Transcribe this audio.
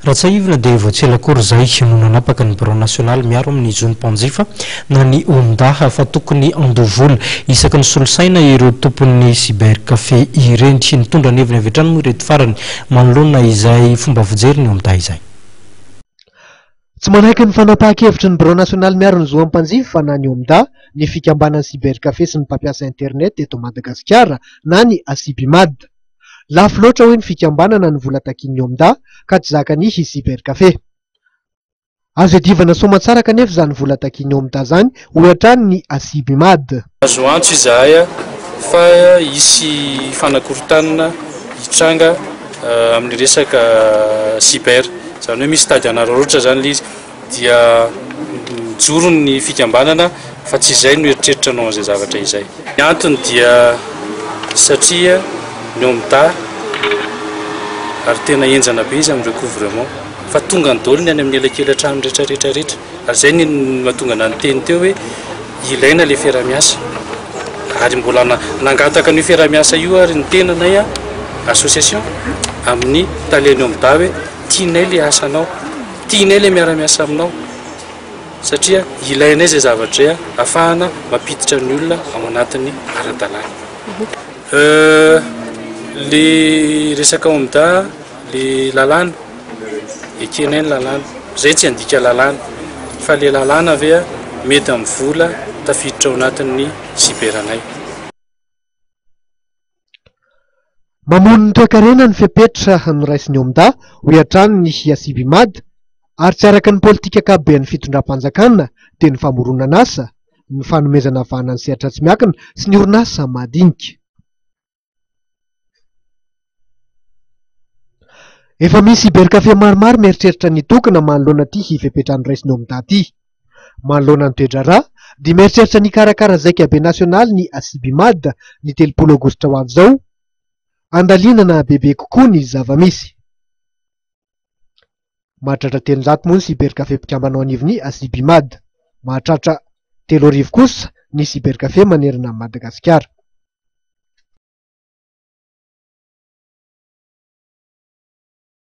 Raha tsiahivina dia vao tsy ela akory izay no nanapaka ny birao nasionaly miaro amin'ny zon'ny mpanjifa na ny OMDA fa tokony handoa vola isaky ny solosaina ireo tompon'ny cybercafé ireny. Nitondra ny heviny avy hatrany moa ireto farany manoloana izay fomba fijery ny OMDA izay. Tsy manaiky ny fanapahan-kevitry ny birao nasionaly miaro ny zon'ny mpanjifa na ny OMDA ny fikambanan'ny cybercafé sy ny mpampiasa internet eto Madagasikara na ny Acibimad. Lafo loatra hoy ny fikambanana ny vola takian'ny OMDA ka tsy zakan'ny cybercafé. Azo iadivana soamantsara kanefa izany vola takian'ny OMDA izany hoy hatrany ny Acibimad. Azo antso izahay fa hisy fanakorontanana hitranga amin'ny resaka cyber. Izany hoe misy tady hanararaotra izany ilay izy. Dia mijoro ny fikambanana fa tsy izay no eritreritra hanao an'izay zavatra izay. Ny antony dia satria ny OMDA ary tena henjana be izy amin'ny recouvrement fa tongany daholo ny any amin'ny elakelan-trano rehetra rehetra rehetra ary izay ny mahatonga anah niteny teo hoe ilaina ilay fiaraha-miasa ary mbola nangataka an'io fiaraha-miasa io ary ny tenanay association amin'ny talen'ny OMDA hoe tianay ilay asanao. Tianay ilay miara-miasa aminao satria ilainay izay zavatra izay ahafahana mampiditra ny olona ao anatin'ny ara-dalàna. Le resaka OMDA, le lalàna, ekenay ny lalàna. Izay tsy handika lalàna fa le lalàna ve mety amin'ny vola tafiditra ao anatin'ny cyber-nay. Mamono ny toekarena ny fepetra noraisin'ny OMDA, hoy hatrany ny Acibimad, ary tsy araka ny politika ankapoben'ny fitondram-panjakana dia ny famoronana asa, ny fanomezana vahana ny sehatra tsy miankina sy ny orinasa madinika. Efa misy cybercafé maromaro mieritreritra ny hitokona manoloana ity fepetra noraisin'ny OMDA ity. Manoloana ny toe-draharaha dia mieritreritra ny hikarakara zaikabe nasionaly ny Acibimad ny 30 aogositra ho avy izao, handalinana bebe kokoa ny zava-misy. Mahatratra 300 moa ny cybercafé mpikambana ao anivon'ny Acibimad. Mahatratra 3000 kosa ny cybercafé manerana an'i Madagasikara.